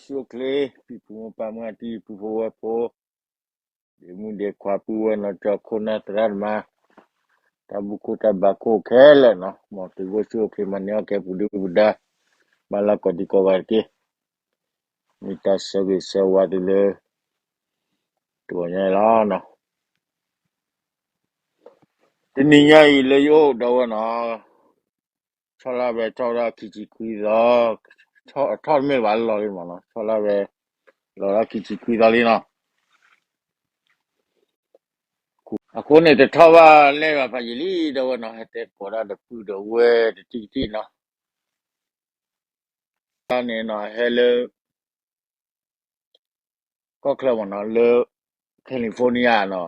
ဆူၣ်အိၣ်ချ့ ဖံဖုမိၢ်ပၢ်မုၢ်အတံၤ ပုၢ်ဖိဝဲၢ်ဖိ ဒ့မုၣ်ဒ့ခွါ ပုၢ်ဝဲၢ်နီၢ်ကၠီ ခိၣ်နၢ်သရၣ်သမါ တၢ်ဘူၣ်ခိၣ်တၢ်ဘါခိၣ်ခဲလၢာ်နီၤ မ်သုကအိၣ်ဆူၣ်အိၣ်ချ့ မၤန့ၢ်အီၣ်ကဲပူၤဒုၣ်ပူၤဒါ ဘၣ်လၢကိးဒံကိးဂၤတက့ၢ်. မ့ၢ်တၢ်ဆၢဂ့ၤဆၢဝါသုလၢ တဂီၤညါအံၤလီၤနီၤ. တနံၤညါအံၤလၢယအိၣ်ဒီးဝဲနီၤ ဆီၣ်လၢ်ဝဲထီၣ်ဝဲဒၣ်ခံဆံခွံသီ, ထီၣ်တမ့ၢ်ဘၣ်လီၤလံမးနီၤ ဆီၣ်လၢ်ဝဲ လီၤဒၣ်ခံဆံခွံသီလံနီၤ. အဃိန့ၣ် တထီၣ်ဘၣ်လဲၣ်ဘၣ်ဖးယံာ်လံဒီးဝဲနီၤ ဟဲတဲကိးဒၣ်ဒီးပုၢ်ဒီးဝဲၢ်တထံၣ်တထံၣ်နီၤ. တၢ်န့ၣ်နီၤ ဟဲလၢ ကီၢ်ချၢမးနီၤ လၢ California နီ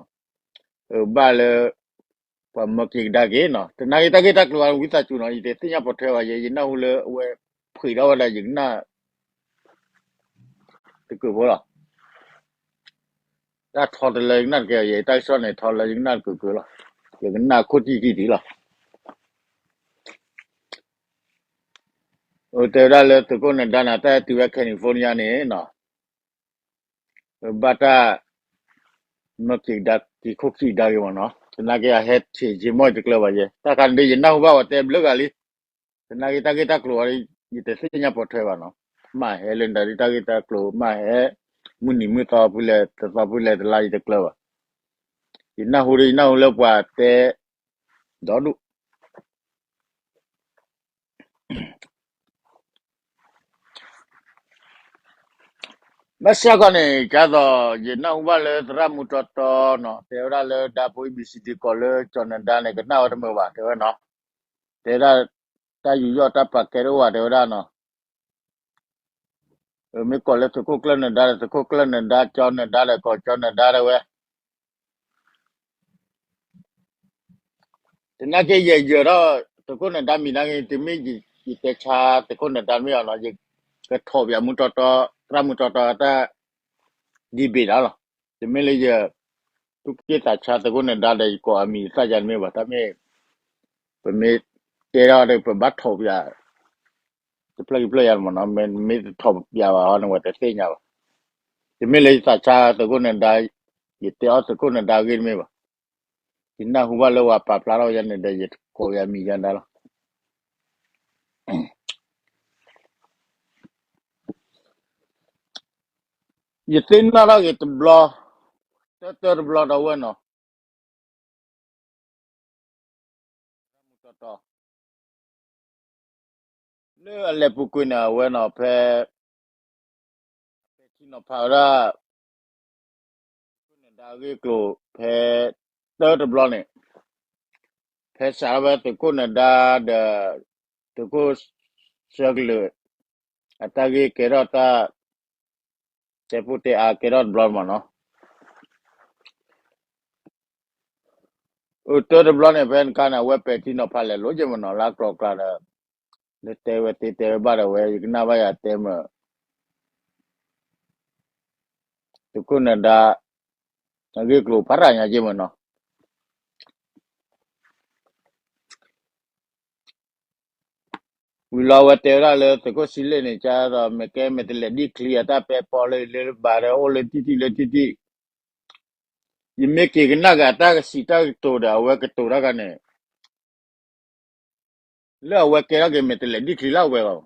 ၤ, ဘၣ်လၢ ပှၤမၢက့ၤကဒါက့ၤနီၤ, တနာ်က့ၤတၢ်ဂ့ၢ်တၢ်ကျိၤအဝံသးစူၤနီၤ ယတသ့ၣ်ညါပိာ်ထွဲဘၣ်, ယဲယနၢ်ဟူလၢအဝဲ ဖှံးထီၣ်ဝဲဒၣ်ယကနၣ် တကုာ်ဖိလီၤ. တၢ်ထီတလၢယကနၣ်တကဲ, ယတၢ်ကစီၣ်န့ၣ် ထီလၢယကနၣ်တကုာ်ကုာ်လီၤ. ယကနၣ်ခိၣ်ထံၣ်ကံၢ်ထံၣ်လီၤ. အတဲဝဲဒၣ်လၢသုးခိၣ်နဒါန့ၣ် တၢ်ဟဲတုၤဝဲ California န့ၣ်နီၤ, ဘၣ်တၢ် မၢက့ၤကဒါက့ၤခိၣ်ခံးကဒါက့ၤမးနီၤ, သနာ်က့အဟဲဆံးဆံးမီၢ်တကျၢၤဘၣ်ယဲ, တၢ်ခါန့ၣ်ဒ်ယနၢ်ဟူဘၣ်ဝဲတဲဘျုးဂၤလံ, သနာ်က့တၢ်ဂ့ၢ်တၢ်ကျိၤအံၤ ယတသ့ၣ်ညါပိာ်ထွဲဘၣ်နီၤ, မ့ၢ်ဟဲလၢနဒါဒ်တၢ်ဂ့ၢ်တၢ်ကျိၤ မ့ၢ်ဟဲ မုၢ်နံၤမုၢ်သီဖဲလဲၣ် တသီဖဲလဲၣ်တလါယတကျၢၤဘၣ်, ယနၢ်ဟူဒီးယနၢ်ဟူလၢပှၤတဲ ဒီဒူၣ် ဘၣ်ဆၣ်ကီးန့ၣ် ကသိး ယနၢ်ဟူဘၣ်လၢသရၣ်မူတီတီနီၤ တဲဝဲဒၣ်လၢဒါဖိ A B C D ကိးလၢကၠီၤနဒါန့ၣ် ကနၣ်ဝဲတမုာ်ဘၣ် တဲဝဲနီၤ, တဲဝဲဒၣ် တၢ်ယူးယီၣ်တၢ်ပာ်ကဲတအိၣ်ဘၣ် တဲဝဲဒၣ်နီၤ, မ့ၢ်ကိးလၢသုးခိၣ်ကျၢၢ်နဒါဒီး သုးခိၣ်ကျၢၢ်နဒါ ကၠီၤနဒါဒီး ကိးကၠီၤနဒါဒီးဝဲ သနာ်က့ယဲယၢၤထီၣ် သုးခိၣ်နဒါမံၤနာ်က့ တမ့ၢ်ယတဲဆါသုးခိၣ်နဒါမ့ၢ်အီၤနီၤ, ယကထိးပၠးမူတီတီ သရၣ်မူတီတီအတၢ် debate ဒၣ်လီၤ, တမ့ၢ်လၢယ သူၣ်က့ၣ်သးဆါသုးခိၣ်နဒါဒီး ယကိးအမံၤသၣ်ယါတမ့ၢ်ဘၣ်, တၢ်မ့ၢ် ပမ့ၢ်တဲထီၣ်ဒီး ပဘၣ်ထိးပၠး တဖျၢၣ်ခံဖျၢၣ်ယါမးနီၤ, မ့ၢ်တထိးပၠးဘၣ်အီၤန့ၣ် ဝဲတသ့ၣ်ညါဘၣ်, တမ့ၢ်လၢယသးဆါသုးခိၣ်နဒါ ယတဲအီၣ်သုးခိၣ်နဒါအဂ့ၢ်တမ့ၢ်ဘၣ်, ယနၢ်ဟူဘၣ်လၢပှၤပာ်ဖျါထီၣ်ယါန့ၣ်ဒီး ယကိးယါမံၤယါဒၣ်လီၤ. ယသ့ၣ်နီၣ်ထီၣ်က့ၤတဘျီ တၢတၢတဘျီဒီးဝဲနီၤ တီတီ လၢအလဲၤပူၤကွံာ်န့ၣ် အဝဲနီၤ ဖဲ ပဲာ်ထံနီၤဖးဝဲဒၣ် သုးခိၣ်နဒါအဂ့ၢ်အကျိၤ ဖဲ တၢတဘျီန့ၣ် ဖဲစးထီၣ်ဖဲသုးခိၣ်နဒါဒီး သုးခိၣ်ဆၢကလုာ် အတၢ်ဂ့ၢ်ကဲထီၣ်တၢ် တဲဖိတဲအါကဲထီၣ်တဘျီမးနီၤ. အိၣ်တၢတဘျီန့ၣ် ဖဲနကါန့ၣ် အဝဲပဲာ်ထံနီၤဖးလဲၤလိၤက့မးနီၤ လၢအကျိၤအကျဲဒီး လၢတဲဝဲသ့တဲဝဲဘၣ်ဒီးဝဲ ယကနၣ်ဘၣ်ယၤတဲမး သုးခိၣ်နဒါ အဂ့ၢ်ကျိၤဖးတၢ်ညါက့မးနီၤ. ဝံၤလီၤအဝဲတဲဝဲဒၣ်လၢသုးခိၣ်ဆံလ့ၣ်န့ၣ် ကဒီးမ့ၢ်ကဲမဲာ်တလဲးဒံၣ်ချံအတၢ်ပဲပီလၢလၢဘၣ်ဒီးအိၣ်လၢထံထံၣ်လၢထံထံၣ် ယမ့ၢ်က့ၤကနၣ်က့ၤအတၢ်ကစံးတၢ်ကတိၤဒီး အဝဲကတိၤတၢ်ဂၤန့ၣ် လၢအဝဲကဲထီၣ်က့ၤမဲာ်တလဲးဒံၣ်ချံလၢအဝဲဂီၢ်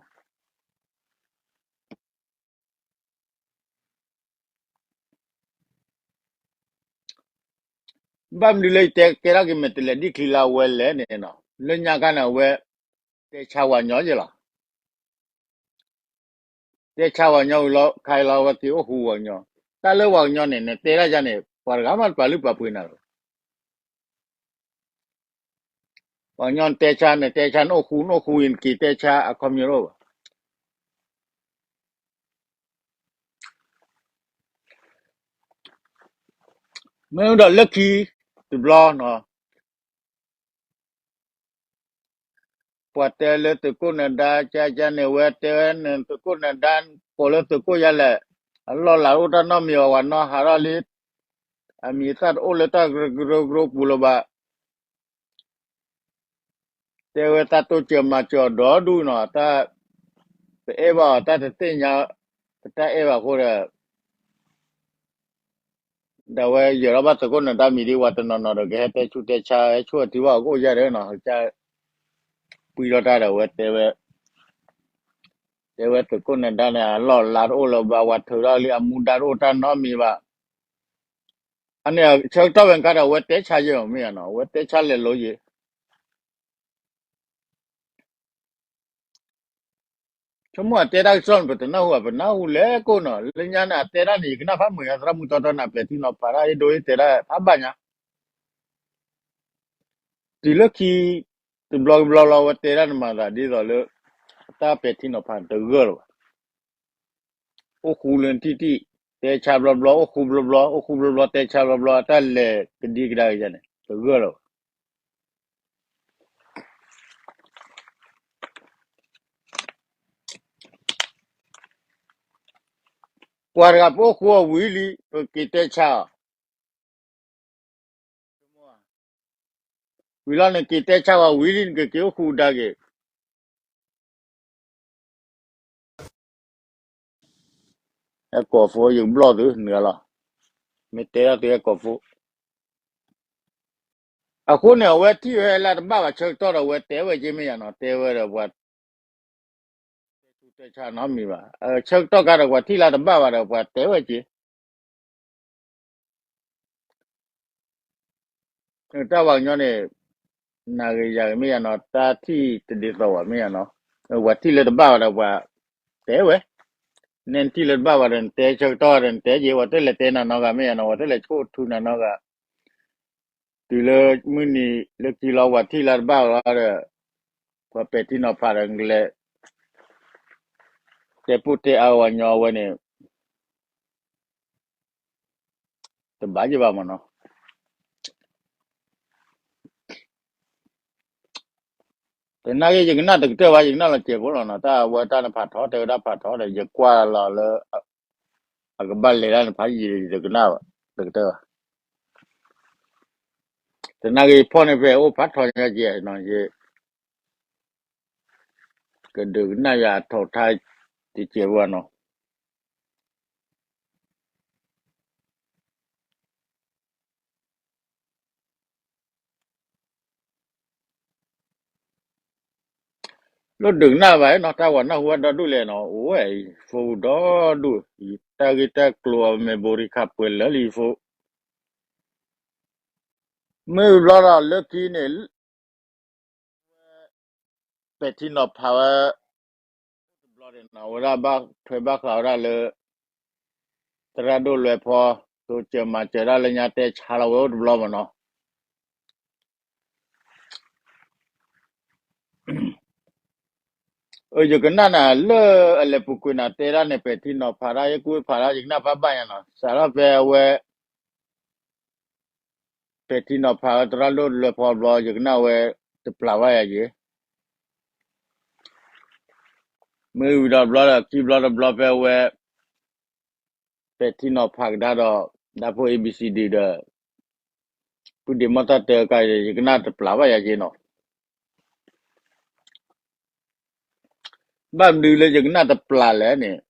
ဘၣ်မနုၤလၢယတဲကဲထီၣ်က့ၤမဲာ်တလဲးဒံၣ်ချံလၢအဝဲလဲၣ်န့ၣ်နီၤ လၢညါခါန့ၣ် အဝဲ တဲဆါဝၤညီယဲလီၤ. တဲဆါဝၤညီဝံၤလီၤ ခါအံၤလီၤ အဝဲက့ၤအိၣ်ဃူဝၤညီ, တၢ်လၢဝၤကညီန့ၣ် နတဲဒၣ်ယၤန့ၣ် ပှၤတဂၤမးတပာ်လုၢ်ပာ်ပှ့ၤနၤလီၤ. ပှၤကညီနတဲဆါ နတဲဆါ နအိၣ်ဃူ နအိၣ်ဃူအံၤ နက့ၤတဲဆါအခီပညီတအိၣ်ဘၣ်. မ့ၢ်ဒီးလၢခံတဘျီနီၤ ပှၤတဲလၢသုးခိၣ်နဒါ ကကန့ၣ် ဝဲတဲဝဲန့ၣ် သုးခိၣ်နဒါ ကိးလၢသုးခိၣ်ယါလဲၣ်, အလီၢ်လၤအိၣ်တၢ်နီတမံၤဘၣ် ဝၤနီၢ်ဟးထီၣ်လံ, အမံၤအသၣ်တအိၣ်လၢတၢ်ကရၢကရိပူၤလၢၤဘၣ်. တဲဝဲတၢ်တိစၢၤမၤစၢၤအီၤဒီဒူၣ်နီၤ, တၢ် ပအဲၣ်ဘၣ်အီၤ တၢ်တသ့ၣ်ညါ ပတၢ်အဲၣ်ဘၣ်အဃိဒီး ဒီးဝဲယၢၤထီၣ်ဘၣ်သုးခိၣ်နၢၤဒါမံၤဒ်ဝဲတနီၤနီၤဒီး ကဟဲတဲဆူးတဲဆါ ဟဲဆူၣ်အထံဝဲအကအိၣ်ယၢ်ဒီးနီၤ ပှံထီၣ်တၢ်ဒီးဝဲတဲဝဲ, တဲဝဲသုးခိၣ်နၢၤဒါန့ၣ် အလီၢ်အလၤတအိၣ်လၢၤဘၣ် ဝဲထုးထီၣ်လံအမူဒါတအိၣ်တၢ်နီတမံၤဘၣ်. အန့ၣ် ဆၢကတီၢ်ဝဲခါဒီး အဝဲတဲဆါယဲၢ်မ့ၢ်ဧါနီၤ အဝဲတဲဆါလဲၤလိၤယဲၢ် ဆိကမိၣ်အတဲတၢ်ကစီၣ်န့ၣ် ပတနၢ်ဟူဘၣ် ပနၢ်ဟူလဲၣ်ကိၣ်နီၤ လၢညါန့ၣ် အတဲတၢ်န့ၣ် ယကနၣ်ဖးမုာ်ညါ သရၣ်မုၢ်တီတီန့ၣ် ပဲာ်ထံနီၤဖးတၢ် ယဒိယတဲတၢ်ဖးဘၣ်ညါ တုၤလၢခံ တဘျီကဘျီလီၤ အဝဲတဲတၢ်န့ၣ်မၤသးဒ်သိးလၢ အတၢ်ပဲာ်ထံနီၤဖးတဂၢၢ်လၢၤဘၣ်. အိၣ်ဃူလၢနထံၣ်ထံၣ် တဲဆါဘျီဘျီ အိၣ်ဃူဘျီဘျီ အိၣ်ဃူဘျီဘျီ တဲဆါဘျီဘျီ အတၢ်လဲၤကဒံကဒါက့ၤန့ၣ် တဂၢၢ်လၢၤဘၣ်. ပှၤတဂၤပအိၣ်ဃူအီၤဝံၤလံ ပက့ၤတဲဆါအီၤ ဝံၤလီၤန့ၣ် က့ၤတဲဆါဝဲဝံၤလံ နကက့ၤအိၣ်ဃူဒါက့ၤ ဟဲကိးဖိ ယကဘျီၣ်သုနဂၤလီၤ. မ့ၢ်တဲဒၣ်သုဟဲကိးဖိ အဃိန့ၣ် အဝဲထံၣ်ဝဲလၢတဘၣ်ဘၣ် ဆၢကတီၢ်ဒီး အဝဲတဲဝဲက့ၤမ့ၢ်ယါနီၤ တဲဝဲဒီးပှၤ တဲဆူတဲဆါနီတမံၤဘၣ်. ဆၢကတီၢ်ခါဒီး ပှၤထံၣ်လၢတဘၣ်ဘၣ်ဒီး ပှၤတဲဝဲက့ၤ တၢ်ပှၤကညီန့ၣ် နၤဂ့ၤယၤဂ့ၤမ့ၢ်ယါနီၤ တၢ်ထံၣ်တဒ်သိးဘၣ်မ့ၢ်ယါနီၤ ပှၤထံၣ်လၢတဘၣ်ဘၣ်ဒီးပှၤတဲဝဲ, နဲနထံၣ်လၢတဘၣ်ဘၣ်ဒီး နတဲဆၢကတီၢ်ဒီးနတဲက့ၤ ပှၤတလဲၤတဲနၤနီတဂၤမ့ၢ်ယါနီၤ ပှၤတလဲၤဆိၣ်ထူနၤနီတဂၤ တုၤလၢမုၢ်နံၤလၢခံလီၤ ပှၤထံၣ်လၢတဘၣ်ဘၣ်ဒီး ပှၤပဲာ်ထံနီၤဖးဒီး နကလဲၤ တဲပိၢ်တဲအါဝဲညီဝဲန့ၣ် တဘၣ်ယဘၣ်မ့ၢ်နီၤ. တနာ်က့ ယကနၣ်တကတၢၢ်ဘၣ် ယကနၣ်လီၤစဲးဖိလီၤနီၤ တၢ်အဝဲတၢ်နဖးထီ တဲဝဲဒၣ်ဖးထီဒီး ယကွၢ်လီၤလၢ အကဘၣ်လဲၤတၢ်နဖးယံာ်ဒီး ယတကနၣ်ဘၣ် တကတၢၢ်ဘၣ်. တနာ်က့ ယဖီၣ်န့ၢ်ဖဲအိၣ်ဖးထီညါကဲနီၤ ယ ကဒုးကနၣ်ယၤအထီၣ်ထါ တစဲးဖိနီၤ. လၢဒုးကနၣ်ဘၣ်နီၤ တၢ်ဝဲနၢ်ဟူဝဲဒီဒူၣ်လဲၣ်နီၤ အိၣ်ဝဲအံၤ ယဖိဒီဒူၣ် ယတၢ်ဂ့ၢ်တၢ်ကျိၤအမဲာ်ဘိရံခးပှဲၤလၢာ်လံယဖိ မ့ၢ်ဘျီဒီးလၢခံန့ၣ် ပဲာ်ထံနီၤဖးဝဲ တဘျီန့ၣ်နီၤ အဝဲဒၣ်ဘၣ်ထွဲဘၣ်ဃးဝဲဒၣ်လၢ သရၣ်ဒိၣ်လွဲဖီ သိစၢၤမၤစၢၤဒၣ်လၢညါတဲဆါလီၤဝဲအိၣ်တဘျီမ့ၢ်နီၤ. အၢ ယကနၣ်နၤလၢအလဲၤပူၤကွံာ်နၤတဲဒၣ်န့ၣ် ပဲာ်ထံနီၤဖးဒၣ် ယကူၣ်ဖးဒၣ် ယကနၣ်ဖးဘၣ်ညါနီၤ စးထီၣ်ဖဲအဝဲ ပဲာ်ထံနီၤဖးဝဲသရၣ်ဒိၣ်လွဲဖီဘျီ ယကနၣ်ဝဲတပျၢ်ဘၣ်ယၤယ့ၣ် မ့ၢ်ဝံၤဒီးဘျီဒီး ခံဘျီတဘျီဖဲအဝဲ ပဲာ်ထံနီၤဖးကဒါဒီး ဒၣ်ဖိ A B C D ဒီး ပုၢ်ဒ့မီၢ်တၢ်တဲကါဒီး ယကနၣ်တပျၢ်ဘၣ်ယၤက့နီၤ. ဘၣ်မနုၤလၢယကနၣ်တပျၢ်လဲၣ်န့ၣ်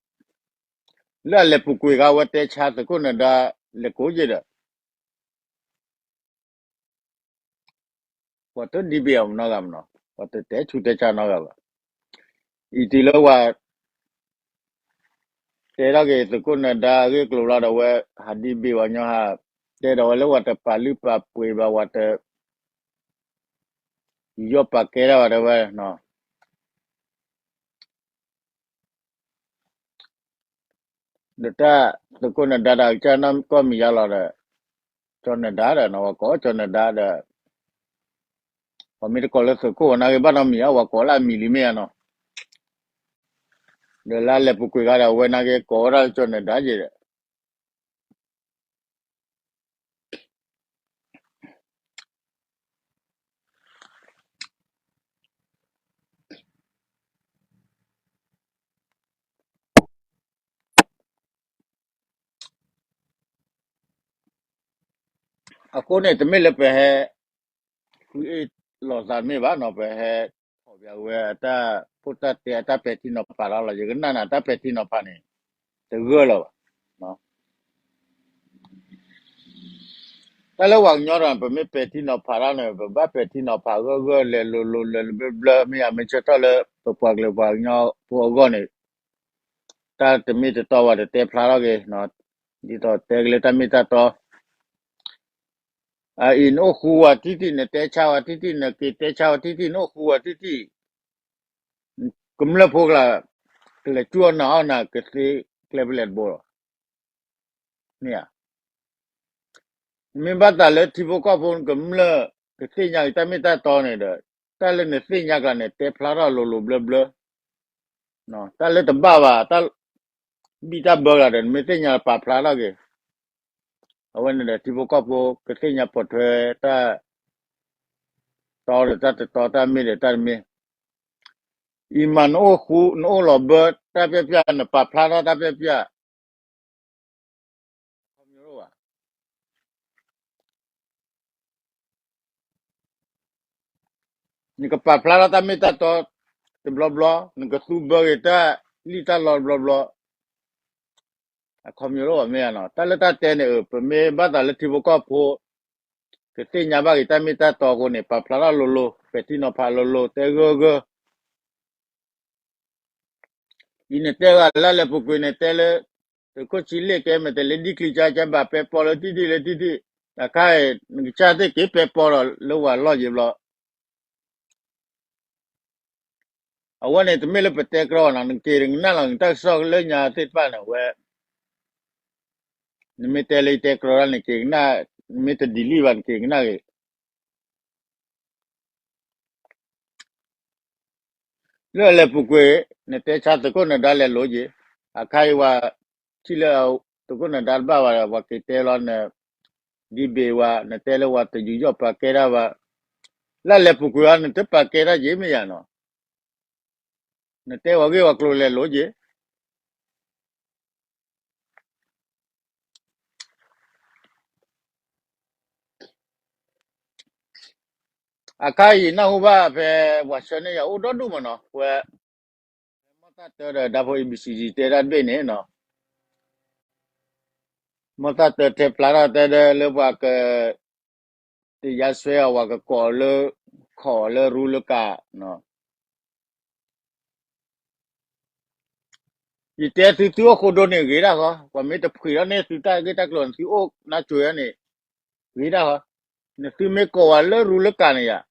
လၢအလဲၤပူၤကွံာ်ခါဝဲတဲဆါသုးခိၣ်နၢၤဒါ လဲၤကိးယ့ၢ်ဒီး ပှၤတဒံးဘ့ၣ်အီၤနီတဂၤမနီၤ, ပှၤတတဲဆူးတဲဆါနီတဂၤဘၣ်. အံၤတုၤလၢပှၤ တဲထီၣ်က့ၤသုးခိၣ်နၢၤဒါအဂ့ၢ်အကျိၤလီၤဒီး ဝဲဟးဒံးဘ့ၣ်ပှၤညီဟး တဲဒီးဝဲလၢပှၤတပာ်လုၢ်ပာ်ပှ့ၤဘၣ် ပှၤတ ယီၢ်ပာ်ကဲတၢ်ဘၣ်တဲဝဲနီၤ. ဒီးတၢ်သုးခိၣ်နၢၤဒါတၢ်ကစၢ်နီၢ်ကီၢ်မံၤယါလီၤဒီး ကၠီနၢၤဒါဒီးနီၤ ပှၤကိးကၠီနၢၤဒါဒီး ပှၤမ့ၢ်တကိးလၢသုးခိၣ်ဝဲနာ်က့ ဘၣ်နီတမံၤဧါ ပှၤကိးလၢအမံၤလံမ့ၢ်ဧါနီၤ. ဒီးလၢအလဲၤပူၤကွံာ်ခါဒီးအဝဲနာ်က့ကိးဝဲဒၣ်ကၠီနၢၤဒါယ့ၣ်ဒီး အဃိန့ၣ် တမ့ၢ်လၢပဟဲ ဃုအ့ၣ်လိာ်သးမ့ၢ်ဘၣ်နီၤ, ပဟဲထီၣ်ပဝဲအတၢ်ဖိတၢ်တဲအတၢ်ပဲာ်ထံနီၤဖးလီၤလီၤ. ယကနၣ်နၤတၢ်ပဲာ်ထံနီၤဖးန့ၣ် တဂၢၢ်လၢၤဘၣ်. တၢ်လၢပှၤကညီဒီး ပမ့ၢ်ပဲာ်ထံနီၤဖးတၢ်န့ၣ် ပဘၣ်ပဲာ်ထံနီၤဖးဂၢၢ်ဂၢၢ် လဲၤလိၤလိၤလဲၤလိၤဘျၢဘျၢ မ့ၢ်ယၤမ့ၢ်ဆၢထၢၣ်လၢ ပပှၤကလုာ်ပှၤကညီဖိအဂီၢ်န့ၣ် တၢ်တမ့ၢ်တတီဘၣ် တတဲဖျါထီၣ်က့ၤ, ဒ်သိးတဲက့ၤလၢတၢ်မ့ၢ်တၢ်တီ အအံၤ နအိၣ်ဃူဝဲတံၢ်တံၢ် နတဲဆါဝဲတံၢ်တံၢ် နက့ၤတဲဆါဝဲတံၢ်တံၢ် နအိၣ်ဃူဝဲတံၢ်တံၢ် ကမျၢၢ်ဖိကျါ ကလဲၤကၠူၣ်အီၣ်နၤအီၣ်နၤ ကသ့ကျဲပလဲၤတဘိလီၤ. မ့ၢ်ဧါ. မ့ၢ်ဘၣ်သးလၢထံဖိကီၢ်ဖိကမျၢၢ် ကသ့ၣ်ညါက့ၤတၢ်မ့ၢ်တၢ်တီန့ၣ်ဒီး တၢ်လၢနသ့ၣ်ညါကျါန့ၣ် တဲဖျါထီၣ်လိၤလိၤဘျၢဘျၢ, တၢ်လၢတဘၣ်ဘၣ် တၢ်ဘံၣ်တၢ်ဘၢကျါဒီး နမ့ၢ်သ့ၣ်ညါပာ်ဖျါထီၣ်က့ၤ အဝဲန့ၣ်ဒီး ထံဖိကီၢ်ဖိကသ့ၣ်ညါပိာ်ထွဲတၢ် တီဒီးတၢ်တတီ တၢ်မ့ၢ်ဒီးတၢ်တမ့ၢ်, အံၤမးနအိၣ်ဃူ နအိၣ်လီၤဘၢ တၢ်ပျၢ်ပျၢ် နပာ်ဖျါထီၣ်တၢ်ပျၢ်ပျၢ် နကပာ်ဖျါထီၣ်တၢ်မ့ၢ်တၢ်တီတဘျီဘျီ နကသူဘၢက့ၤတၢ်လံၣ်တၢ်လီတဘျီဘျီ အခီပညီလီၤမ့ၢ်ဧါနီၤ. တၢ်လၢတၢ်တဲန့ၣ် ပမ့ၢ်ဘၣ်သးလၢထံဖိကီၢ်ဖိ ကသ့ၣ်ညါဘၣ်က့ၤတၢ်မ့ၢ်တၢ်တီအဃိန့ၣ် ပာ်ဖျါထီၣ်လိၤလိၤ ပဲာ်ထံနီၤဖးလိၤလိၤ တဲဂၢၢ်ဂၢၢ် အံၤနတဲဂၤလၢလဲၤပူၤကွံာ် နတဲလၢ သုးခိၣ်ဆံလ့ၣ်ကဲမဲာ်တဲလၢဒ်ချံကၠါကၠါဘၣ်ပဲပီလၢတံၢ်တံၢ်လၢတံၢ်တံၢ် အခါအံၤ နကစၢ်သ့ၣ်က့ၤပဲပီဒီးလၢဝၤလီၢ်ယံၤဘျီ အဝဲန့ၣ်တမ့ၢ်လၢပတဲကြီနီၤ နက့ၤကနၣ်လီၤ နတၢ်ကစီၣ်လၢညါသ့ၣ်တဖၣ်န့ၣ်ဝဲ နမ့ၢ်တဲလၢယတဲကြီတၢ်န့ၣ်က့ၤကနၣ် နမ့ၢ်တဒံးလံဘၣ်နက့ၤကနၣ်ဂ့ၤ လၢလဲၤပူၤကွံာ် နတဲဆါသုးခိၣ်နဒါလဲၤလိၤက့ၤ အခါအံၤဝဲ ထံၣ်လၢသုးခိၣ်နဒါတဘၣ်ဘၣ်ဒီး ပှၤက့ၤတဲလီၤန ဒံးဘ့ၣ်ဝဲ နတဲလၢဝဲတယူးယီၣ်ပာ်ကဲတၢ်ဘၣ် လၢလဲၤပူၤကွံာ်အီၤ နတပာ်ကဲတၢ်က့ၤမ့ၢ်ယၤနီၤ နတဲဝဲဂ့ၢ်ဝဲကျိၤလဲၤလိၤက့ၤ အခါအံၤနၢ်ဟူဘၣ်ဖဲ ပှၤဆှၢန့ၢ်ယၤအိၣ်ဒီဒူၣ်မးနီၤ ဝဲ မီၢ်သၣ်တၢဒီး ဒၣ်ဖိ A B C D တဲတၢ်တဘ့ၣ်န့ၣ်နီၤ မီၢ်သၣ်တၢထဲဖျါထီၣ်တဲဒၣ်လၢပှၤက တယါစွဲအီၤ ပှၤကကိးလၢ ခိးလၢရူလၢကး ယတဲသု သုအိၣ်ဃိဒိန့ၣ်ဂ့ၤဒၣ်ဃီ, ပှၤမ့ၢ်တဖှံးထီၣ်န့ၢ်သုတၢ်ဂ့ၢ်တၢ်ကျိၤန့ၣ် သုအိၣ်နါစိၤန့ၣ် ဂ့ၤဒၣ်ဃီ, နသုမ့ၢ်ကိးဝဲလၢရူလၢကးန့ၣ်ယၤ,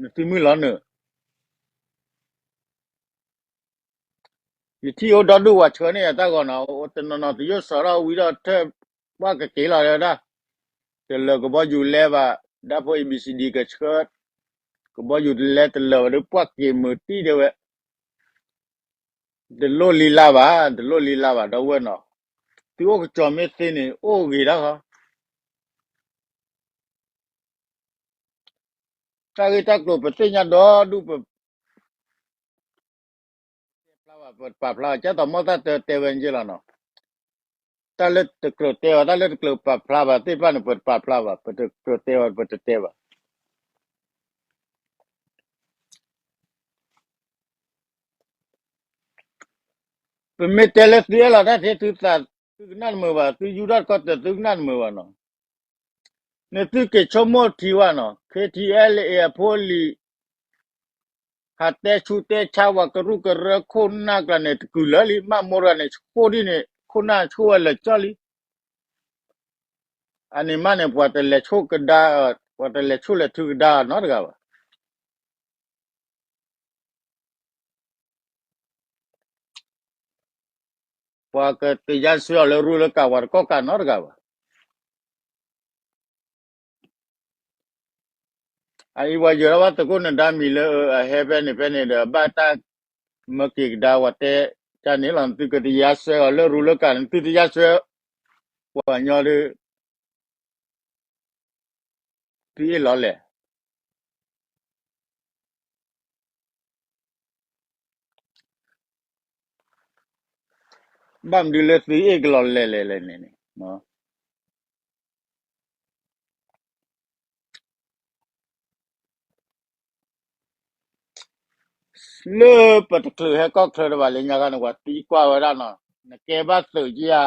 နသုမုၢ်လီၤနုာ် ယထံၣ်အိၣ်ဒီဒူၣ် ပှၤဆှၢန့ၢ်ယၤတၢ်ဂီၤနီၤ, တနီၤနီၤတယိၣ်စၢၤထီၣ်ဝံၤဒီး ထၢၣ်ပှၢ်ကက့ၤလီၤဒၣ်, တလၢာ်ကဘီယူၤလဲၤဘၣ်, ဒၣ်ဖိ A B C D ကဆှၢ, ကဘီယူၤတလဲၤတလၢာ်ဘၣ်ဒီး ပှၢ်က့ၤမုာ်တံၢ်ဒဲဝဲ, တလိၣ်လံလါဘၣ်, တလိၣ်လံလါဘၣ် ဒီပုၢ်ဝဲၢ်နီၤ, သုအိၣ်ကစီၤမ့ၢ်သ့န့ၣ် အိၣ်ဂ့ၤဒၣ်ဃီ တၢ်ဂ့ၢ်တၢ်ကျိၤပသ့ၣ်ညါဒီဒူၣ် ပ ပပာ်ဖျါဘၣ်, ပတပာ်ဖျါဘၣ်, ကၢ်သိးမီၢ်သၣ်တၢတဲဝဲန့ၣ်လီၤနီၤ, တၢ်လၢတကြၢးတဲဘၣ်, တၢ်လၢတကြၢးပာ်ဖျါဘၣ်သ့ၣ်တဖၣ်န့ၣ် ပတပာ်ဖျါဘၣ်, ပတကြၢးတဲဘၣ် ပတတဲဘၣ်. ပမ့ၢ်တဲလၢသုအဲၣ်လီၤတၢ်ထဲ သုသးသုကနၣ်တမုာ်ဘၣ်, သုယူၢ်ထီၣ်တကီၢ်တၢၢ် သုကနၣ်တမုာ်ဘၣ်နီၤ, နသုက့ၤဆိကမိၣ်ထံဝဲနီၤ, K T L A အဖိအလံၤ ဟးတဲဆူးတဲဆါဝဲကရူၢ်ကရၢခိၣ်နၢ်ကျါန့ၣ် တကုာ်လၢာ်လံ, မးမိၢ်တဂၤန့ၣ် ဆှိၣ်ဒ်န့ၣ် ခိၣ်နၢ်ဆှိၣ်ဝဲလၢာ်ကၠီလံ, အန့ၣ်မးန့ၣ် ပှၤတလဲၤဆိၣ်ကဒါ, ပှၤတလဲၤဆိၣ်လဲၤထုကဒါနီတဂၤဘၣ်. ပှၤကတယါစွဲအီၤလၢရူလၢကး ပှၤတကီၢ်ကးနီတဂၤဘၣ်. အအံၤပှၤယၢၤထီၣ်ဘၣ်သုးခိၣ်နဒါမံၤလၢအဟဲဖဲန့ၣ်ဖဲန့ၣ်ဒီး ဘၣ်တၢ်မၢက့ၤကဒါဝဲတဲတၢ်န့ၣ်လီၤ, သုကတယါစွဲအီၤလၢရူလၢကးန့ၣ် သုတယါစွဲ ပှၤကညီဒီး သုအ့ၣ်လီၤလဲၣ်. ဘၣ်မနုၤလၢသုအ့ၣ်ကလီၤလဲၣ်လဲၣ်လဲၣ်န့ၣ်န့ၣ်, မ့ၢ် လၢပတချုးဟဲကီၢ်ချၢတဘၣ်လၢညါခါန့ၣ် ပှၤသံကွၢ်ဝဲဒၣ်နီၤ, နကဲဘၣ်သုးဧါ,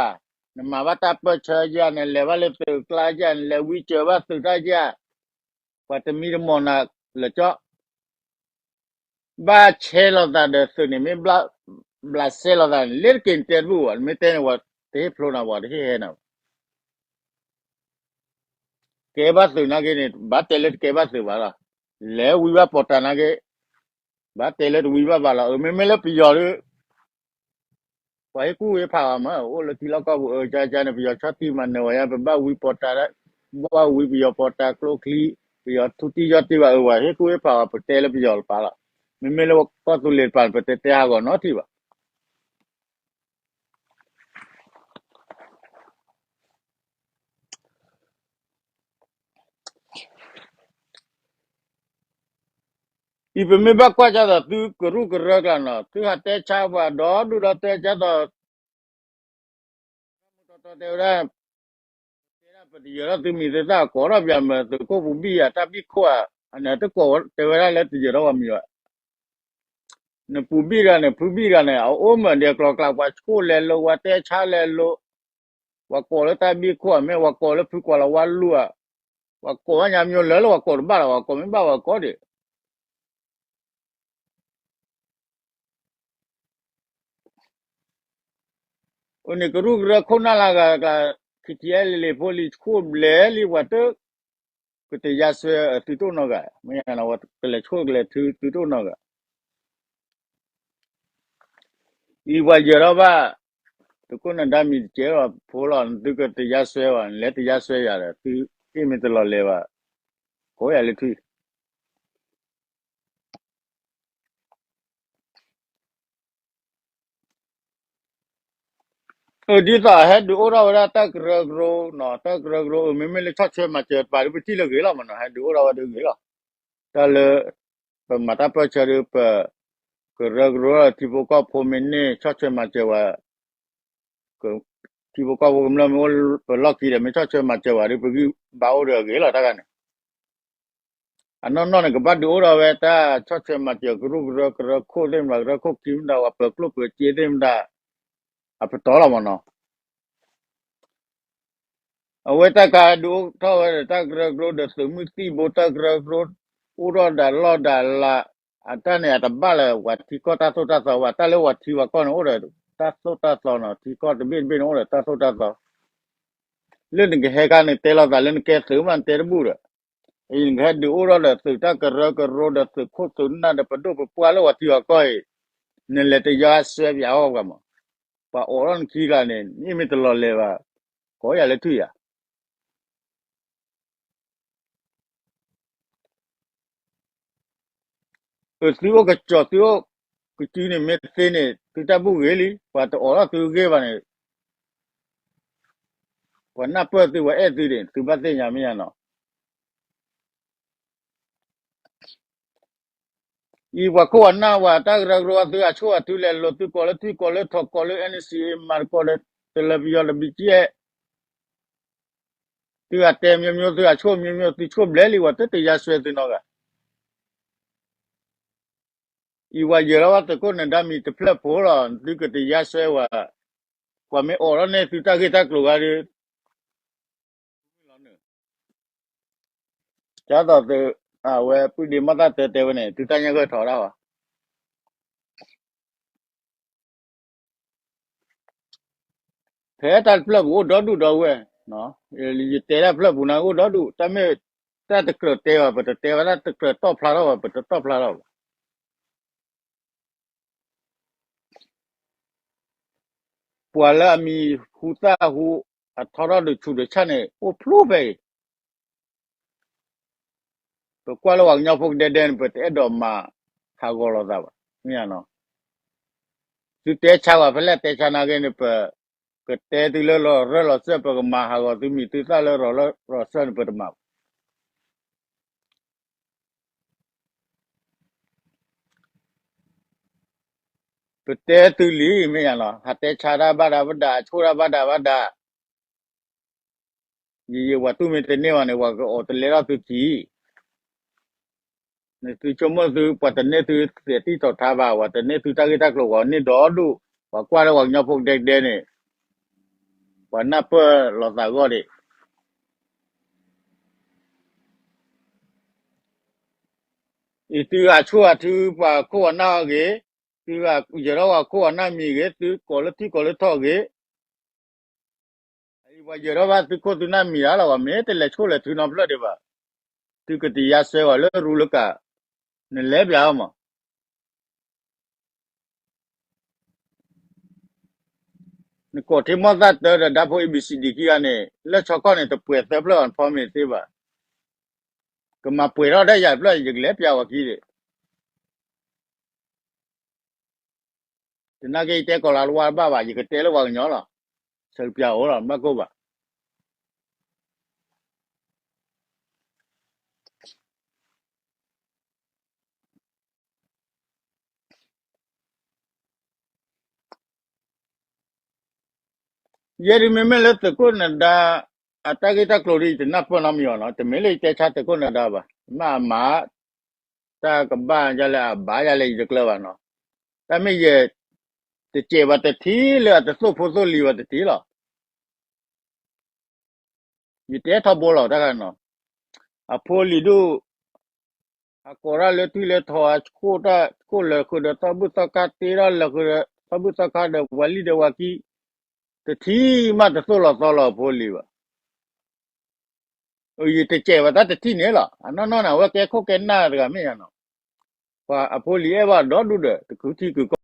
နမၤဘၣ်တၢ်ပၢၢ်ဆၢဧါ, နလဲၤဘၣ်လၢသုးကျါဧါ, နလဲၤဝံစၢၤဘၣ်သုးတၢ်ဧါ, ပှၤတမံတမီၢ်နၤလၢာ်ကၠီ ဘၣ်ဆဲးလိာ်သးဒီးသုးန့ၣ် မ့ၢ်ဘျးစဲလိာ်သးန့ၣ် လ့ၤတက့ၤနတဲတဘူၣ်ဘၣ်, နမ့ၢ်တဲန့ၣ် ပှၤတဟ့ၣ်ဖျိနၤ ပှၤတဟ့ၣ်ဟဲနၤဘၣ်. ကဲဘၣ်သုးနာ်က့န့ၣ် ဘၣ်တဲလၢတကဲဘၣ်သုးဘၣ်လီၤ. လဲၤဝံဘၣ်ပီးတၢ်နာ်က့ ဘၣ်တဲလၢတဝံဘၣ်ဘၣ်လီၤ. အမ့မ့ၢ်လၢပယီၤဒီး ပှၤဟ့ၣ်ကူၣ်ဟ့ၣ်ဖးအီၤမး အိၣ်လၢထံလီၢ်ကီၢ်ပူၤ အကၠါကၠါန့ၣ် ပယီၤဆီၣ်တံၢ်မၤနၢၤဝဲညါ ပဘၣ်ဝံပီးတၢ်, ဘၣ်ဝံပယီၤပီးတၢ်ကျိချံ, ပယီၤထူတံၢ်ယီၢ်တံၢ်ဘၣ်အၢဘၣ် ဟ့ၣ်ကူၣ်ဟ့ၣ်ဖးအီၤ ပတဲလၢပယီၤတပၤလီၤ. မ့မ့ၢ်လၢကီၢ်သူလ့ၤတပၤန့ၣ် ပတဲတဲဟးဂီၤနီတထံၣ်ဘၣ်. အံၤပမ့ၢ်ဘၣ်ကွၢ်ကၢ်သိး သုကရူၢ်ကရၢကျါနီၤ သုဟးတဲဆါပှၤဒီဒူၣ်ဒီးတဲကၢ်သိး တီတီတဲဝဲဒၣ် တဲဒၣ်ပတယၢၤထီၣ်သုမံၤသုသၣ် ကိးထီၣ်ပၠးမ့ၢ်သုးခိၣ်ပူၤဘံၣ်ဧါ တၢ်ဘံၣ်ခိၣ်ဧါ, အန့ၣ်တကိးတဲဝဲဒၣ်လၢတယၢၤထီၣ်ပှၤမံၤဘၣ်. နပူၤဘံၣ်တဂၤန့ၣ် ဖုဘံၣ်တဂၤန့ၣ် အအိၣ်မ့ၢ်ဒဲးကျီကျါ ပှၤဆိၣ်လဲၤလိၤ ပှၤတဲဆါလဲၤလိၤ, ပှၤကိးလၢတၢ်ဘံၣ်ခိၣ်ဧါ မ့ၢ်ပှၤကိးလၢဖုကွၢ်လီၤဝါလူၢ်ဧါ, ပှၤကိးဘၣ်ညါမ့ၢ်လၢလၢပှၤကိးတဘၣ်လီၤ ပှၤကိးမ့ၢ်ဘၣ်ပှၤကိးဒံး အန့ၣ်ကရူၢ်ကရၢခိၣ်နၢ်လၢဂၤကျါ ခံထံအဲလ့လ့ဖိလံ ဆိၣ်ဘျဲလံ ပှၤတ ကတယါစွဲအသုတအိၣ်နီတဂၤ, မ့ၢ်ကလဲၤဆိၣ်ကလဲၤထုသုတအိၣ်နီတဂၤ. အံၤပှၤယၢၤထီၣ်ဘၣ် သုးခိၣ်နၢၤဒါမံၤတကဲးလီၤဖိလီၤ သုကတယါစွဲဘၣ် နလဲၤတယါစွဲယၤဒီး သုအ့ၣ်မ့ၢ်တလီၤလဲၤဘၣ် ကိးယၤလၢထွံၣ် အဒ်သိးဟဲဒုးအိၣ်ထီၣ်ဝဲဒၣ်တၢ်ကရၢကရိနီၤ တၢ်ကရၢကရိ အမ့မ့ၢ်လၢဆီၣ်ထွဲမၤစၢၤတပၤဒီး ပထံၣ်လၢဂ့ၤလီၤမးနီၤ ဟဲဒုးအိၣ်ထီၣ်ဝဲဒၣ်ဂ့ၤလီၤ. တၢ်လၢ ပမၤတၢ်ပၢၢ်ဆၢဒီး ပကရၢကရိထံဖိကီၢ်ဖိမ့ၢ်န့ၢ်ဆီၣ်ထွဲမၤစၢၤဝဲ ထံဖိကီၢ်ဖိကမျၢၢ်မ့ၢ်အိၣ်ပလီၢ်ခံဒီး မ့ၢ်ဆီၣ်ထွဲမၤစၢၤဝဲဒီး ပဂံၢ်ဘါအိၣ်ဒီးအဂ့ၤလီၤ တၢ်ဂၤန့ၣ် အနီၢ်နီၢ်န့ၣ် ကဘၣ်ဒုးအိၣ်ထီၣ်ဝဲတၢ်ဆီၣ်ထွဲမၤစၢၤကရူၢ်ကရၢ ကရၢခိၣ်သ့ၣ်မတၤ ကရၢခိၣ်ခံမတၤ ပှၤပၢၤကျိၣ်ပၢၤစ့သ့ၣ်မတၤ အပတီၢ်လီၤမးနီၤ. အဝဲတၢ်ကဒုးအိၣ်ထီၣ်ဝဲဒီးတၢ်ကရၢကရိဒီးသုးမုၢ်သံၣ်ဘိ တၢ်ကရၢကရိ အိၣ်ထီၣ်ဒၣ်လီၢ်ဒၣ်လး အတၢ်န့ၣ် အတဘၣ်လၢပှၤထံကီၢ်တၢ်သိၣ်တၢ်သီဘၣ် တၢ်လၢပှၤထံပှၤကီၢ်န့ၣ်အိၣ်ဒီးတၢ်သိၣ်တၢ်သီနီၤ ထံကီၢ်တဘ့ၣ်တဘ့ၣ်န့ၣ်အိၣ်ဒီးတၢ်သိၣ်တၢ်သီ လၢနကဟဲခါန့ၣ် တဲလိာ်သးလၢနကဲသုးမး နတဲတဘူၣ်ဒီး အံၤနကဟဲဒုးအိၣ်ထီၣ်ဒီးသုးတၢ်ကရၢကရိဒီးသုးခိၣ်သုးနၢ်ဒီး ပဒိၣ်ပပှၢ်လၢပှၤထံပှၤကီၢ်အံၤ နလဲၤတယါစွဲပယါအီၣ်ပှၤမး ပှၤအိးထီၣ်နခံကျါန့ၣ် နအ့ၣ်မ့ၢ်တလီၤလဲၤဘၣ် ကိးယၤလၢထွံၣ်ယၤ အသုအိၣ်ကစီၤသုအိၣ်ကစုန့ၣ် မ့ၢ်သ့န့ၣ် သုတၢ်ဘူၣ်ဂ့ၤလံ ပှၤတအိးထီၣ်သုဂ့ၢ်ဘၣ်န့ၣ် ပှၤနၢ်ပၢၢ်သု ပှၤအဲၣ်သုန့ၣ် သုဘၣ်သ့ၣ်ညါမ့ၢ်ညါနီၤ. အံၤပှၤခိၣ်ပှၤနၢ်ပှၤတၢ်ကရၢကရိ သုအဆိၣ်အသုလဲၤလိၤ သုကိးလၢထွံၣ်ကိးလၢထီၣ်ကိးလၢ NCA မၤတကိးဒီး တလၢပယီၤတဘံကဲ သုအတဲမျိုးမျိုး သုအဆိၣ်မျိုးမျိုး သုဆိၣ်ဘျဲလံ ပှၤတတယါစွဲသုနီတဂၤ အံၤပှၤယၢၤထီၣ်ဘၣ်သုးခိၣ်နၢၤဒါမံၤတဖျၢၣ်ဖိလီၤ သုကတယါစွဲဝဲ ပှၤမ့ၢ်အိးထီၣ်န့ၢ်သုတၢ်ဂ့ၢ်တၢ်ကျိၤဂၤဒီး ကၢ်သိးသုး အဝဲပုၢ်ဒ့မီၢ်သၣ်တဲတဲဝဲန့ၣ် သုတၢ်ညၣ်ဂၢၢ်ထီၣ်ဒၣ်ဝဲ ဖဲတၢ်တဖျၢၣ်ပူၤအိၣ်ဒီဒူၣ်ဒီဝဲၢ်, ယတဲတၢ်ဖျၢၣ်ပူၤန့ၣ်အိၣ်ဒီဒူၣ်, တၢ်မ့ၢ်တၢ်တကြၢးတဲဘၣ် ပတတဲဘၣ်, တၢ်တကြၢးတီၣ်ဖျါထီၣ်ဘၣ် ပတတီၣ်ဖျါထီၣ်ဘၣ်. ပှၤလၢအမံၤဟူသၣ်ဟူ အထီထီၣ်ဒုးဆူးဒုးဆၣ်န့ၣ် အိၣ်ဖျိဖဲအံၤ ပကွၢ်လၢပှၤကညီဖိကဒဲဒဲန့ၣ် ပတအဲၣ်ဒိးမၤဟးဂီၤလိာ်သးဘၣ်. မ့ၢ်နီၤ, သုတဲဆါပှၤဖဲလဲၣ်တဲဆါနာ်က့န့ၣ် ပကတဲသုလၢလီၤရၢၢ်လီၤစၢၢ် ပကမၤဟးဂီၤသုမံၤသုသၣ်လၢလီၤရၢၢ်လီၤစၢၢ်န့ၣ် ပတမၤဘၣ်. ပတဲသုလံ မ့ၢ်နီၤ, ဟးတဲဆါတၢ်ဘၣ်ဒၣ်ဘၣ်ဒၣ် ဆိၣ်တၢ်ဘၣ်ဒၣ်ဘၣ်ဒၣ် ယယပှၤတူၢ်မ့ၢ်တန့ၢ်ဘၣ်န့ၣ် ပှၤကအိးတလဲထီၣ်သုခံ နသုဆိကမိၣ်သု ပှၤတန့ၢ်သုသဲးတံၢ်ထီၣ်ထါဘၣ်, ပှၤတန့ၢ်သုတၢ်ဂ့ၢ်တၢ်ကျိၤဂီၤန့ၢ်ဒီဒူၣ်, ပှၤကွၢ်လၢပှၤကညီဖိကဒဲကဒဲန့ၣ်, ပှၤနၢ်ပၢၢ်လိာ်သးဂီၢ်ဒံး. အံၤသုအဆိၣ်အထုပှၤခိၣ်ပှၤနၢ်အဂ့ၢ်, သုယၢၤထီၣ်ပှၤခိၣ်ပှၤနၢ်မံၤအဂ့ၢ်, သုကိးလၢထံကိးလၢထီၣ်အဂ့ၢ်, အံၤပှၤယၢၤထီၣ်ဘၣ်သုခိၣ်သုနၢ်မံၤလီၤ, ပှၤမ့ၢ်တလဲၤဆိၣ်လဲၤထုနီတဖျၢၣ်ဒံးဘၣ်, သုကတယါဆၢဂီၤလၢရူလၢကး, နလဲၤပျးအီၤမး နကိးထံမီၢ်သၣ်တၢဒီးဒါဖိ A B C D ခံဂၤန့ၣ် လၢဆီခီၣ်န့ၣ် တပှဲၤသၢဖျၢၣ်အီၤ နဖီမ့ၤသ့ဘၣ်, ကမၤပှဲၤထီၣ်တၢ်ယၤတဖျၢၣ် ယကလဲၤပျးဝဲခံဒံး, တနာ်က့ယတဲကီၤလၤတဝါတဘၣ်ဘၣ်, ယကတဲလၢပှၤကညီလီၤ, ဆၢကပျးအိၣ်လီၤ နဘၣ်ကိၢ်ဘၣ်. ယဲဒ်မ့မ့ၢ်လၢသုးခိၣ်နဒါ အတၢ်ဂ့ၢ်တၢ်ကျိၤဒ်အံၤ တနၢ်ပၢၢ်နီတမံၤဘၣ်နီၤ, တမ့ၢ်လၢယတဲဆါသုးခိၣ်နဒါဘၣ်, မ့ၢ်အမၤ တၢ်ကဘၣ်ယၤလဲၣ်အဘၣ်ယၤလဲၣ် ယတကျၢၤဘၣ်နီၤ, တၢ်မ့ၢ်ယဲ တစဲးဘၣ်တထံၣ်လၢအတသိၣ်ဖိသိၣ်လံၤဘၣ်တထံၣ်လီၤ. ယတဲထီဘိလီၤတၢ်ခါနီၤ, အဖိလံၤဒိၣ် အကိးတၢ်လၢထွံၣ်လၢထီ အခိၣ်တၢ်ခိၣ်လၢာ်ဃုာ်ဒီးသီဘူၣ်သီခါ တ့ထီၣ်လၢာ်ဃုာ်ဒီးသီဘူၣ်သီခါဒီးပှၤလံၢ်ဒီးပှၤကံ, တထံၣ်မးတသိၣ်လီၤသီလီၤအဖိလံၤဘၣ်. ယတစဲးဘၣ်တၢ်တထံၣ်န့ၣ်လီၤ, အနီၢ်နီၢ်န့ၣ် အဝဲကဲခိၣ်ကဲနၢ်တဂၤမ့ၢ်ယါနီၤ, ပှၤအဖိလံၤအဲၣ်ဘၣ်ဒီဒူၣ်ဒီး တကုထံကုကီၢ်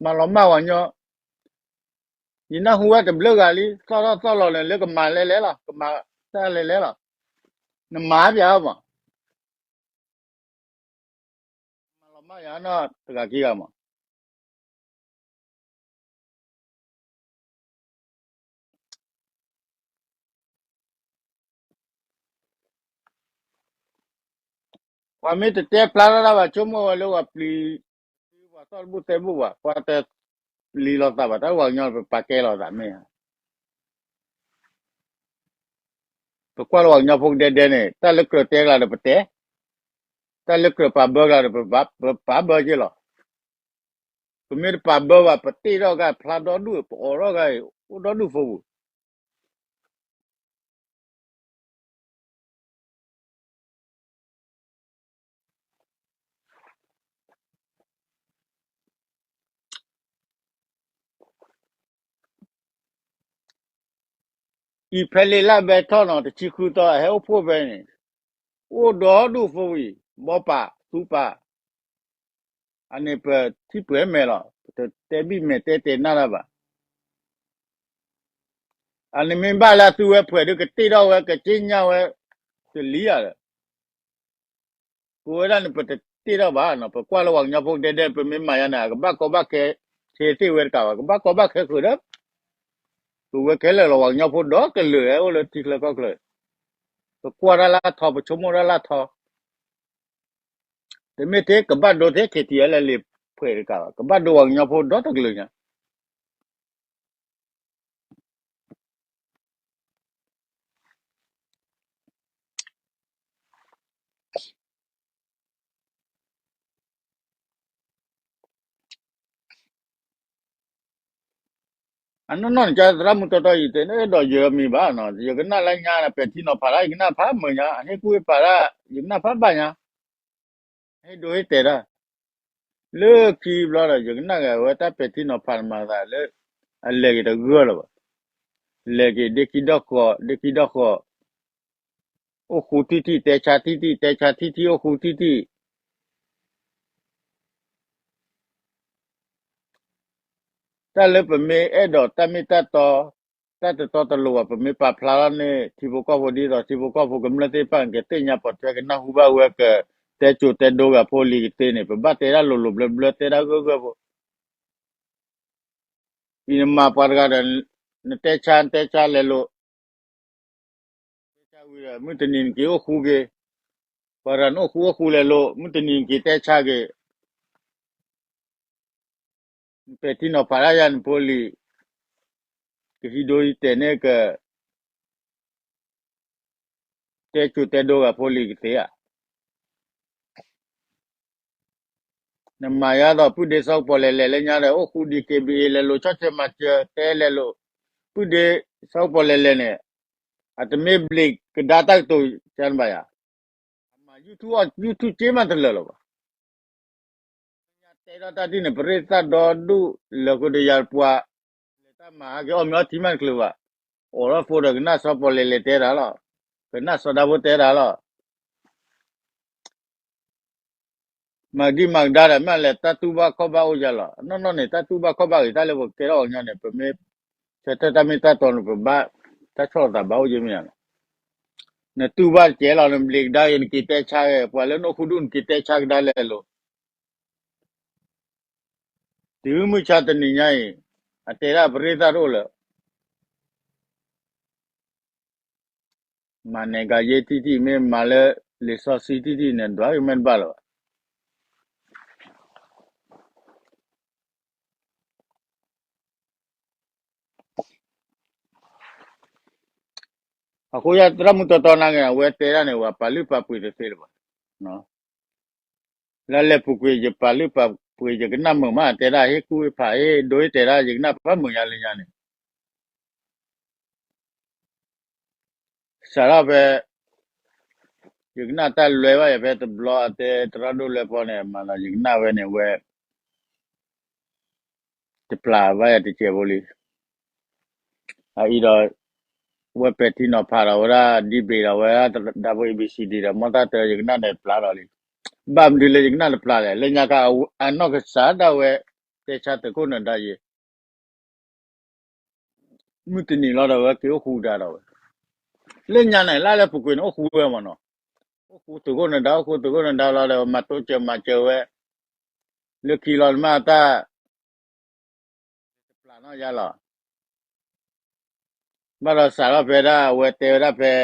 မၤလီၤမၢ်ဝဲညီ, ယနၢ်ဟူဝဲတဘျုးဂၤလံ, သီၣ်ထီၣ်သီၣ်လီၤန့ၣ် လၢကမၤလဲၤလဲၤလီၤ, ကမၤတၢ်လဲၤလဲၤလီၤ, နမၤပျးမး, မၤလီၤမၢ်ယၤနီၢ်တဂၤခံဂၤမး ပှၤမ့ၢ်တတဲဖျါထီၣ်တၢ်ဘၣ် ဆိကမိၣ်ဝဲလၢပှၤပျံၤ ပှၤသီၣ်တဘူၣ်သဲဘူၣ်ဘၣ်, ပှၤတပျံၤလိာ်သးဘၣ်, တၢ်ပှၤကညီပပာ်ကဲလိာ်သးမ့ၢ်ဧါ. ပကွၢ်လၢပှၤကညီဖိကဒဲဒဲန့ၣ် တၢ်လၢကြၢးတဲကျါဒီးပတဲ, တၢ်လၢကြၢးပာ်ဘၢကျါဒီးပပာ်ဘၢက့ၤလီၤ. ပမ့ၢ်တပာ်ဘၢဘၣ် ပတ့ထီၣ်ဂၤဖျါဒီဒူၣ် ပအိးထီၣ်ဂၤအံၤ အိၣ်ဒီဒူၣ်ဖိပူၤ. အံၤဖဲလ့လၢဘဲထီၣ်နီၤ တဆံဃုသီ အဟဲအိၣ်ဖှိၣ်ဖဲန့ၣ် အိၣ်ဒီဒူၣ်ဖိဝံၤ ဘီပာ်သူပာ် အန့ၣ်ပထံၣ်ပှဲၤမဲာ်လီၤ ပတတဲဘံၣ်မဲာ်တဲတဲနၢ်တၢ်ဘၣ်. အန့ၣ်မ့ၢ်ဘၣ်လၢအသူဝဲဖှဲးဒုးကတ့ၢ်ထီၣ်ဝဲ ကစ့ညါဝဲ တလံဧါဒီး ပဝဲဒၣ်န့ၣ် ပတတ့ၢ်ထီၣ်ဘၣ်နီၤ ပကွၢ်လၢပှၤကညီဖိဒဲဒဲ ပမ့ၢ်မၤယါန့ၣ် အကဘၣ်ကီဘၣ်ခဲ ဆ့သ့ၣ်ဝဲတကးဘၣ် ကဘၣ်ကီဘၣ်ခဲဃုာ်ဒီး ပဝဲခဲလၢာ်လီၤ ပှၤကညီဖိဒီကလုာ်ဟဲအိၣ်လၢထံချၢကီၢ်ချၢ ပကွၢ်တၢ်လၢထီ ပဆိကမိၣ်တၢ်လၢထီ တမ့ၢ်ထဲကဘၣ်ဒိထဲ KTLA လံာ်ဖှဲးတကးဘၣ် ကဘၣ်ဒိပှၤကညီဖိဒီတကလုာ်ညါ အနီၢ်နီၢ်န့ၣ် ကသရၣ်မုၣ်တီတီအံၤ တအဲၣ်ဒိးယၢၤမံၤဘၣ်နီၤ ယကနၣ်လၢညါ ပဲာ်ထံနီၤဖးတၢ် ယကနၣ်ဖးမုာ်ညါ အဟ့ၣ်ကူၣ်ဟ့ၣ်ဖးတၢ် ယကနၣ်ဖးဘၣ်ညါ ဟ့ၣ်ဒိဟ့ၣ်တဲာ်တၢ် လၢခံဘျီဒီး ယကနၣ်ဂ့ၤ အဝဲတၢ်ပဲာ်ထံနီၤဖးန့ၣ်မၤသးလၢ အလဲၤက့ၤတဂၢၢ်လၢၤဘၣ် လဲၤက့ၤဒ့ခံဒီဃီ ဒ့ခံဒီဃီ အိၣ်ဃူထံၣ်ထံၣ် တဲဆါထံၣ်ထံၣ် တဲဆါထံၣ်ထံၣ် အိၣ်ဃူထံၣ်ထံၣ် တၢ်လၢပမ့ၢ်အဲၣ်ဒိးတၢ်မ့ၢ်တၢ်တီ တၢ်တတီတလိၤဘၣ် ပမ့ၢ်ပာ်ဖျါထီၣ်န့ၢ် ထံဖိကီၢ်ဖိဒ်သိး ထံဖိကီၢ်ဖိကမျၢၢ်သ့ၣ်တဖၣ်န့ၣ် ကသ့ၣ်ညါပိာ်ထွဲ ကနၢ်ဟူဘၣ်ဝဲ ကတဲစိၤတဲဒိဂၤဖိလံၤကသ့န့ၣ် ပဘၣ်တဲတၢ်လိၤလိၤဘျၢဘျၢ တဲတၢ်ဂၢၢ်ဂၢၢ်ဖိ အံၤနမၤပှၤတဂၤဒီး နတဲဆါ နတဲဆါလဲၤလိာ် တဲဆါဝံၤဒီး မုၢ်တနံၤနက့ၤအိၣ်ဃူက့ၤ, ပှၤတဂၤနအိၣ်ဃူအိၣ်ဃူလဲၤလိာ် မုၢ်တနံၤနက့ၤတဲဆါက့ၤ, နပဲာ်ထံနီၤဖးတၢ်ယါနဖိလံၤ, ကဟံးဒိဟံးတဲာ်န့ၣ်က တဲစိၤတဲဒိဂၤဖိလံၤကသ့ဧါ. နမၤယါဒီး ပုၢ်ဒ့စီၤကပီၤလဲၤလဲၤ လၢညါဒီး အိၣ်ဃူ ဒီး ကဘ့ၣ်အ့ လဲၤလိာ်ဆီၣ်ထွဲမၤစၢၤ တဲလဲၤလိာ်, ပုၢ်ဒ့စီၤကပီၤလဲၤလဲၤန့ၣ် အတမ့ၢ်ဘျံးကဒါတၢ်ကတိၤကန့ၣ်ဘၣ်ယၤ, အမၤ YouTube စ့မးတလၢာ်လၢၤဘၣ်. ညါတဲထီၣ်တၢ်ဒ်န့ၣ် ပရ့သၣ်ဒီဒူၣ် လၢာ်ခိၣ်ဒီးယၤပှၤ, လဲၤတၢ်မၤဟးက့ၤအီၣ်မ့ၤအီထံမးတချုးဘၣ်, အိးထီၣ်ဖိဒီးကနၣ်စီၤပီၤလဲၤလဲၤတဲတၢ်လီၤ, ကနၣ်စီၤဒၤဖိတဲတၢ်လီၤ. မၤဒံမၤကဒါဒီး မ့ၢ်လဲၤတၢ်တူၢ်ဘၣ်ခီၣ်ဘၣ်အိၣ်ယၤလီၤ. အနီၢ်နီၢ်န့ၣ် တၢ်တူၢ်ဘၣ်ခီၣ်ဘၣ်ဂ့ၤ တၢ်လၢပကဲထီၣ်ပှၤကညီန့ၣ် ပမ့ၢ်ဆၢထၢၣ်တၢ်မ့ၢ်တၢ်တီန့ၣ် ပဘၣ်တၢ်ဆီၣ်လီၤသးဘၣ်အိၣ်ယဲၢ်မ့ၢ်ယၤလီၤ. နတူၢ်ဘၣ်တကဲလီၤ နဘျံးကဒါဂ့ၤ နက့ၤတဲဆါဂ့ၤ ပှၤလၢနအိၣ်ဃူဒူၣ် နက့ၤတဲဆါကဒါလဲၤလိာ် တုၤမုၢ်ဆါတနံၤညါအံၤ အတဲဒၣ်ပရ့သၣ်တအိၣ်လၢၤ မၤနဲကၤယ့ထံၣ်ထံၣ် မ့ၢ်မၤလၢလံာ်စီဆှံထံၣ်ထံၣ်န့ၣ် ဒွးက့ၤမ့ၢ်တဘၣ်လၢၤဘၣ်. အဃိယသရၣ်မုၣ်တီတီနာ်က့ အဝဲတဲဒၣ်န့ၣ် ဝဲပာ်လုၢ်ပာ်ပှ့ၤတသ့လၢၤဘၣ်. လၢလဲၤပူၤကွံာ် ယပာ်လုၢ်ပာ်ပှ့ၤ ယကနၣ်မုာ်မး တဲဒၣ်ဟ့ၣ်ကူၣ်ဟ့ၣ်ဖး ဟ့ၣ်ဒိဟ့ၣ်တဲာ်ဒၣ် ယကနၣ်ဖးမုာ်ညါလၢညါန့ၣ် စးထီၣ်ဖဲ ယကနၣ်တၢ်လွဲဘၣ်ယၤဖဲတဘျီ အတဲသရၣ်ဒိၣ်လွဲဖီန့ၣ် မၤသးယကနၣ်ဝဲန့ၣ်ဝဲ တပျၢ်ဘၣ်ယၤတစဲးဖိလံ. အအံၤဒီး ဝဲပဲာ်ထံနီၤဖးဒီးဝဲဒၣ် debate ဒီးဝဲဒၣ် ဒၣ်ဖိ A B C D ဒီး မီၢ်တၢ်တၢ ယကနၣ်ဒီးပျၢ်ဒီးလံ. ဘၣ်မနုၤလၢယကနၣ်တပျၢ်လဲၣ်. လၢညါခါ အနီၢ်ကစၢ်ဒၣ်ဝဲ တဲဆါသုးခိၣ်နၢၤဒါယဲ မုၢ်တနံၤလီၤဒီးဝဲက့ၤအိၣ်ဃူကဒါဒီးဝဲ, လၢညါန့ၣ် လၢလဲၤပူၤကွံာ်န့ၣ် အိၣ်ဃူဝဲမ့ၢ်နီၤ, အိၣ်ဃူသုးခိၣ်နၢၤဒါ အိၣ်ဃူသုးခိၣ်နၢၤဒါလီၤဒီး မၤတိစၢၤမၤစၢၤဝဲ, လၢခံလီၤနမ့ၢ်တၢ် တပျၢ်နီၢ်ယါလီၤ. ဘၣ်ဒီးစးထီၣ်ဖဲဒၣ် အဝဲတဲဝဲဒၣ်ဖဲ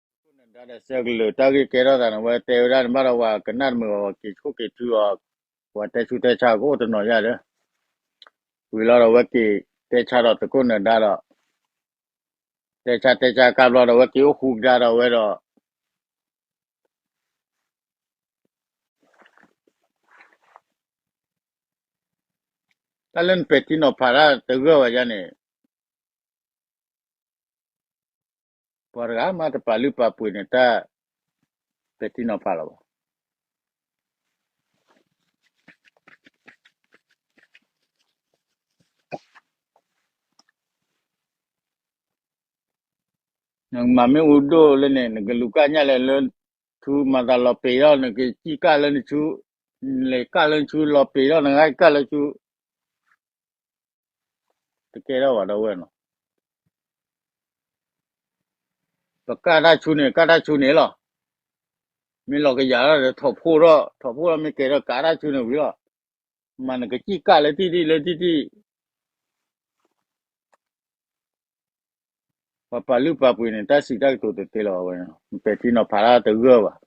သုးခိၣ်နၢၤဒါဒီးဆဲးကလုာ်တၢ်ဂ့ၢ်ကဲထီၣ်သးန့ၣ် အဝဲတဲဝဲဒၣ်န့ၣ် ဘၣ်ဒီးဝဲကနၣ်တမုာ်ဘၣ် ဝဲက့ၤဆိၣ်က့ၤထုအီၤ, ပှၤတဲဆူးတဲဆါကအိၣ်တနီၤယါဒီး, ဝံၤလီၤဒီးဝဲက့ၤတဲဆါဒီးသုးခိၣ်နၢၤဒါဒီး တဲဆါတဲဆါကါဘျီဒီး ဝဲက့ၤအိၣ်ဃူကဒါဒီးဝဲဒီး တၢ်လၢနပဲာ်ထံနီၤဖးတၢ်တဂၢၢ်ဝဲယါန့ၣ် ပှၤတဂၤမးတပာ်လုၢ်ပာ်ပှ့ၤန့ၣ် တၢ်ပဲာ်ထံနီၤဖးလီၤဘၣ်. နကမၤမ့ၣ်အူဒိၣ်လၢန့ၣ် နကလူၤကၣ်ညၣ်လဲၤလၢဆူ မၤသးလီၤပ့ၤထီၣ် နကစံၣ်ကၣ်လၢနဆူ, နလဲၤကၣ်လၢနဆူ လီၤပ့ၤထီၣ် နဂၤကၣ်လၢဆူ တကဲထီၣ်ဘၣ်ဒီးဝဲနီၤ. ပကၣ်တၢ်ဆူန့ၣ် ကၣ်တၢ်ဆူန့ၣ်လီၤ. မ့ၢ်လီၤကယၤထီၣ်ဒီး ထိးဖှိၣ်ထီၣ် ထိးဖှိၣ်ထီၣ် မ့ၢ်ကဲထီၣ်ကၣ်တၢ်ဆူန့ၣ်ဝံၤလီၤ. မ့ၢ်နကစံၣ်ကၣ်လၢတံၢ်တံၢ်လၢတံၢ်တံၢ် ပှၤပာ်လုၢ်ပာ်ပှ့ၤန့ၣ် တၢ်စံးတၢ်ကတိၤတသ့လၢၤဘၣ်ဝဲ, ပဲာ်ထံနီၤဖးတၢ်တဂၢၢ်ဘၣ်.